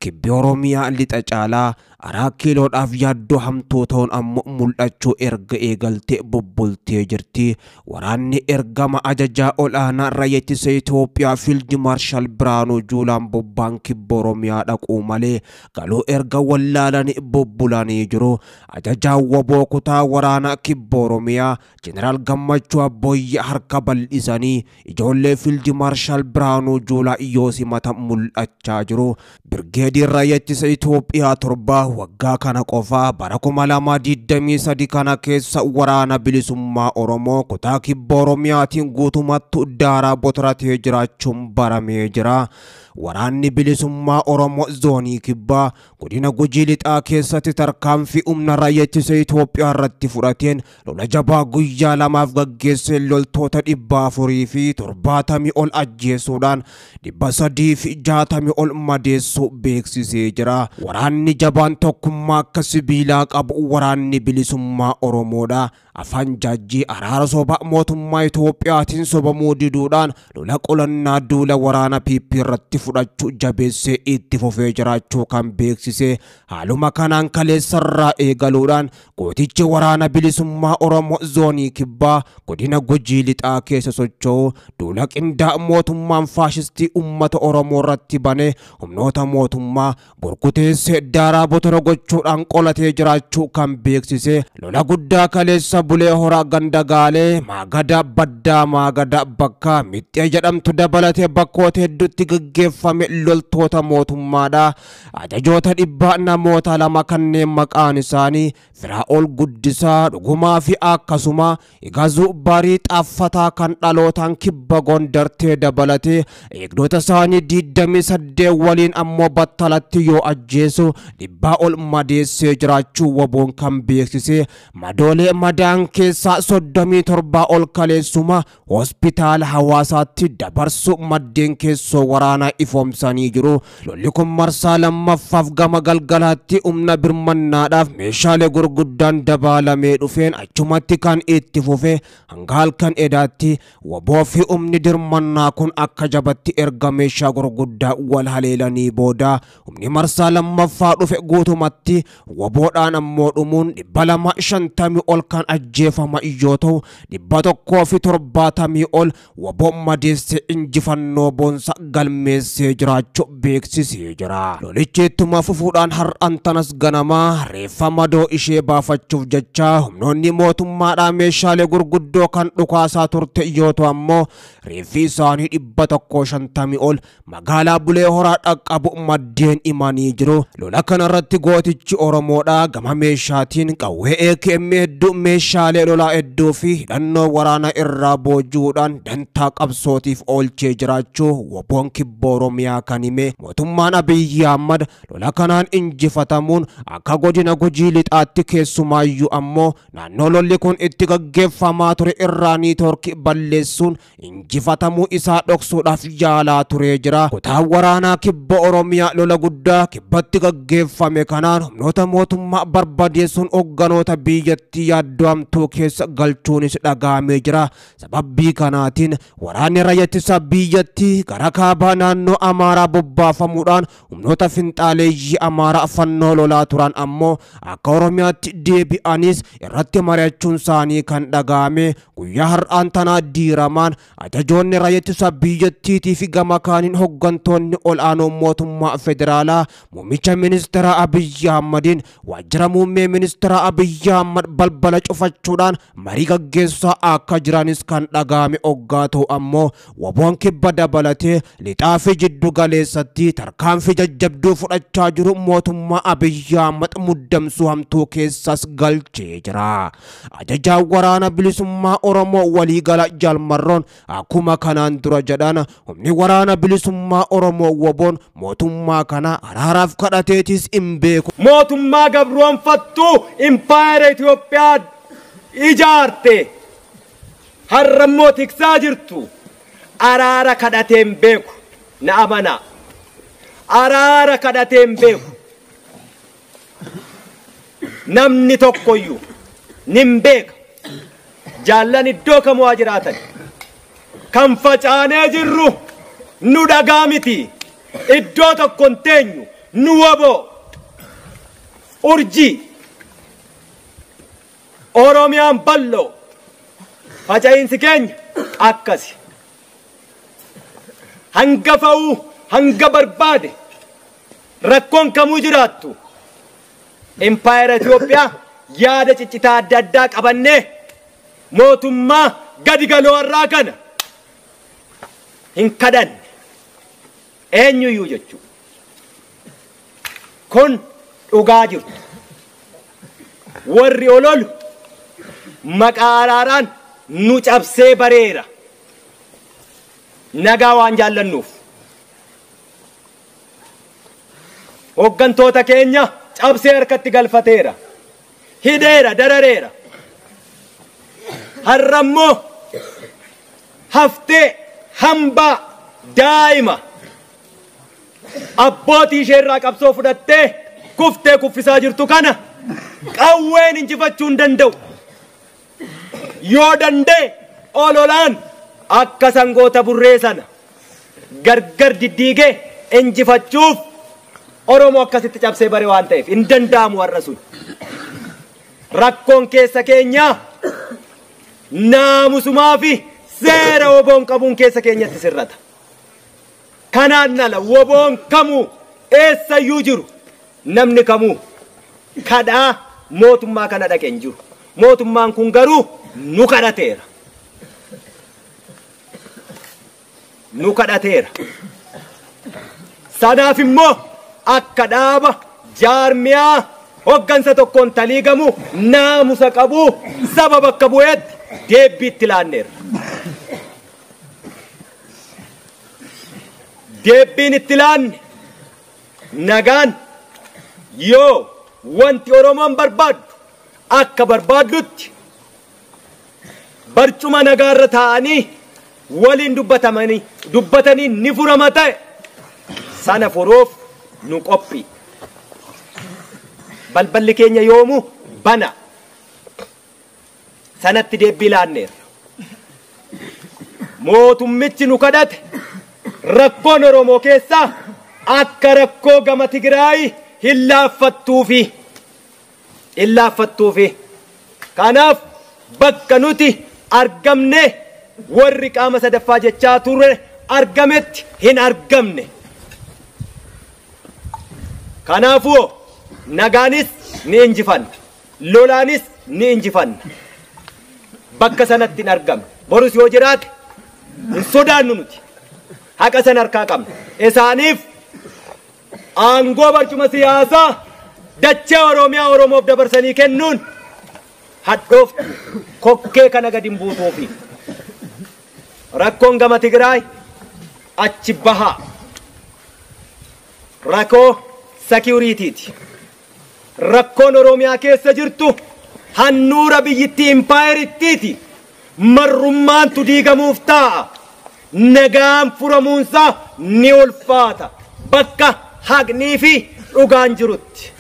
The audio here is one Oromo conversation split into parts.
Kibbi Oromiyaa lixa caalaa 4 kiiloodhaaf yaaddoo hamtuu ta'uun ammoo mul'achuu erga eegaltee bubbultee jirti. Waraanni ergama ajajaa ol'aanaa raayyaa ittisa Itoophiyaa Fiild Maarshaal Biraanuu Juulaan bobbaan kibba Oromiyaa dhaquu malee galuu erga wallaalanii bubbulanii jiru. Ajajaan waboo kutaa waraanaa kibba Oromiyaa Jeneraal Gammachuu Abboyyaa harka bal'isanii ijoollee Fiild Maarshaal Biraanuu Juulaa yoo simatan mul'achaa jiru. Birgeediin raayyaa ittisa Itoophiyaa 7 waggaa kana qofaa bara 2023 kana keessa waraana bilisummaa Oromoo kutaa kibba Oromiyaatiin guutumatti daaraa botoratee jiraachuun baramee jira. Waraanni bilisummaa Oromoo zoonii kibbaa godina Gujii lixaa keessatti tarkaanfii humna raayyaa ittisa Itoophiyaa irratti fudhateen lola jabaa guyyaa lamaaf gaggeessee loltoota 470 ol ajjeesuudhaan 360 ol madeessuu beeksisee jira. Waraanni jabaan tokkummaa akka sibiilaa qabu waraanni bilisummaa Oromoodha. Afaan jaajjii araara soba mootummaa Itoophiyaatiin sobamuu diduudhaan lola qolannaa duula waraana PP irratti fudhachuu jabeessee itti fufee jiraachuu kan beeksise. Haaluma kanaan kaleessarraa eegaluudhaan gootichi waraana bilisummaa Oromoo zoonii kibbaa godina Gujii lixaa keessa socho'u duula qindaa'aa mootummaan faashistii uummata Oromoo irratti bane humnoota mootummaa burkuteessee daaraa botora gochuudhaan qolatee jiraachuu kan beeksise. Lola guddaa kaleessa Bulee Horaa ganda Gaalee Maagada Baddaa Maagada bakka Mixxee jedhamtu dabalatee bakkoota hedduutti gaggeeffame loltoota mootummaadha. Ajajoota 100 namoota 2 kanneen maqaan isaanii Firaa'ol Guddisaa Dhugumaa fi akkasuma Igazuu Barii Xaaffataa kan dhalootaan kibba Gondartee dabalatee eegdota isaanii 28 waliin ammoo battalatti yoo ajjeesu 100 ol madeessee jiraachuu waboon kan beeksise. Madoolee madaan keessaa 37 ol kaleessuma hospitaala hawaasaatti dabarsu maddeen keessoo waraanaa ifoomsanii jiru. Lolli kun marsaa lammaffaaf gama galgalaatti humna birmannaadhaaf meeshaalee gurguddaan dabaalamee dhufeen achumatti kan itti fufe hanga halkan edaatti waboo fi humni dirmannaa kun akka jabatti erga meeshaa gurguddaa wal haleelanii booda humni marsaa lammaffaa dhufe guutumatti waboodhaan ammoo dhumuun 250 ol kan ajjeefama yoo ta'u 170 ol waboon madeessee injifannoo boonsa galmeessee jiraachuu beeksisee jira. Lolichi ittuma fufuudhaan har'aan tanas ganamaa reeffa madoo ishee baafachuuf jecha humnoonni mootummaadhaa meeshaalee gurguddoo kan dhukaasaa turte yoo ta'u ammoo reeffi isaanii 150 ol magaalaa Bulee Horaa dhaqqabu maddeen himanii jiru. Lola kanarratti gootichi Oromoodhaa gama meeshaatiin qawwee AKM hedduu meeshaalee lolaa hedduu fi hidhannoo waraanaa irraa boojuudhaan dantaa qabsootiif oolchee jiraachuu waboon kibba Oromiyaa kan hime. Mootummaan Abiyyi Ahmad lola kanaan injifatamuun akka godina Gujii lixaatti keessumaayyuu ammoo naannoo lolli kun itti gaggeeffamaa ture irraa niitoorkii balleessuun injifatamuu isaa dhoksuudhaaf yaalaa turee jira. Kutaan waraanaa kibba Oromiyaa lola guddaa kibbatti gaggeeffame kanaan humnoota mootummaa barbadeessuun hogganoota biyyattii yaaddoo hamtuu keessa galchuunis dhagahamee jira. Sababii kanaatiin waraanni raayyaa ittisa biyyattii gara kaabaa naannoo Amaaraa bobbaafamuudhaan humnoota finxaaleeyyii Amaaraa fannoo lolaa turan ammoo akka Oromiyaatti deebi'anis irratti mari'achuun isaanii kan dhagahame. Guyyaa har'aan tanaa diiramaan ajajoonni raayyaa ittisa biyyattiitii fi gama kaaniin hoggantoonni ol'aanoo mootummaa federaalaa muummicha ministeera Abiyyi Ahmadiin waajjira muummee ministeera Abiyyi Ahmad balbala cufachuudhaan marii gaggeessaa akka jiranis kan dhagahame oggaa ta'u ammoo waboon kibba dabalatee lixaa fi jiddu galeessatti tarkaanfii jajjabduu fudhachaa jiru mootummaa Abiyyi Ahmad muddamsuu hamtuu keessas galchee jira. Ajajaan waraana bilisummaa Oromoo waliigala Jaalmarroon akkuma kanaan dura jedhan humni waraana bilisummaa Oromoo waboon mootummaa kana araaraaf kadhateetis hin beeku. Mootummaa gabroonfattuu impaayera Itoophiyaa ijaarte har'ammoo tiksaa jirtu araara kadhatee hin beeku. Na amanaa. Araara kadhatee hin beeku. Namni tokkoyyuu nin beeka. Jaallan iddoo kamuu haa jiraatan. Kan facaanee jirru nu dhagaa miti. Iddoo tokko hin teenyu. nu waboo urjii Oromiyaan bal'oo faca'iinsi keenya akkasi. Hanga fa'uu hanga barbaade rakkoon kamuu jiraattu impaayera Itoophiyaa yaada ciccitaa adda addaa qabannee mootummaa gadi galoo irraa kana hin kadhanne eenyuyyuu jechuudha. Kun dhugaa jirtu. Warri ololu maqaa araaraan nu cabsee bareera. Nagaa waan jaallannuuf. Hooggantoota keenya cabsee harkatti galfateera. Hidheera, darareera. Har'a immoo haftee hambaa daa'ima abbootii ishee irraa qabsoo fudhattee kuftee kuffisaa jirtu kana qawween injifachuu hin danda'u. Yoo danda'e ololaan akka sangoota burree sana gargar diddiigee injifachuuf Oromoo akkasitti cabsee bare waan ta'eef hin danda'amu har'a sun. Rakkoon keessa keenyaa naamusumaa fi seera woboon qabuun keessa keenyatti sirrata. Kanaan ala woboon kamuu eessayyuu jiru namni kamuu kadhaa mootummaa kana dhaqe hin jiru. Mootummaan kun garuu nu kadhateera. Nu kadhateera. Sanaaf immoo akka dhaaba jaarmiyaa hoggansa tokkoon taliigamu naamusa qabu saba bakka bu'eetti deebii itti laanneerra. Deebiin itti laanne nagaan yoo wanti Oromoon barbaaddu akka barbaaddutti barcuma nagaarra taa'anii waliin dubbatanii ni furama ta'e sana furuuf nu qophii. Balballi keenya yoomuu bana. Sanatti deebii laanneerra. Mootummichi nu kadhate rakkoon Oromoo keessaa akka rakkoo gama Tigraay hin laaffattuufi. Kanaaf bakka nuti argamne warri qaama sadaffaa jechaa turre argametti hin argamne. Kanaafuu nagaanis ni injifanna, lolaanis ni injifanna. Bakka sanatti hin argamne. Borus yoo jiraate hin sodaannu nuti. Haqa sana harkaa qabna. Isaaniif aangoo barcuma siyaasaa dachee Oromiyaa Oromoof dabarsanii kennuun hadhooftu kokkee kana gadi hin buutuufi. Rakkoon gama Tigraay achi bahaa. Rakkoo securityiti. Rakkoon Oromiyaa keessa jirtu handhuura biyyittii impaayerittiiti. Marrummaantu diigamuuf taa'a. Nagaan furamuunsaa ni ulfaata. Bakka haqnii fi dhugaan jirutti.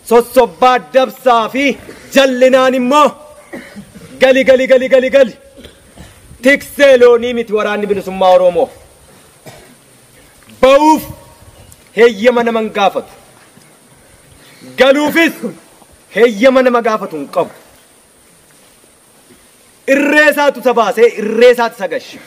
Sossobbaa dabsaa fi jallinaan immoo gali gali gali gali gali. Tiksee loonii miti waraanni bilisummaa Oromoo. Ba'uuf heeyyama nama hin gaafatu. Galuufis heeyyama nama gaafatu hin qabu. Irree isaatu isa baasee irree isaatu isa gashe.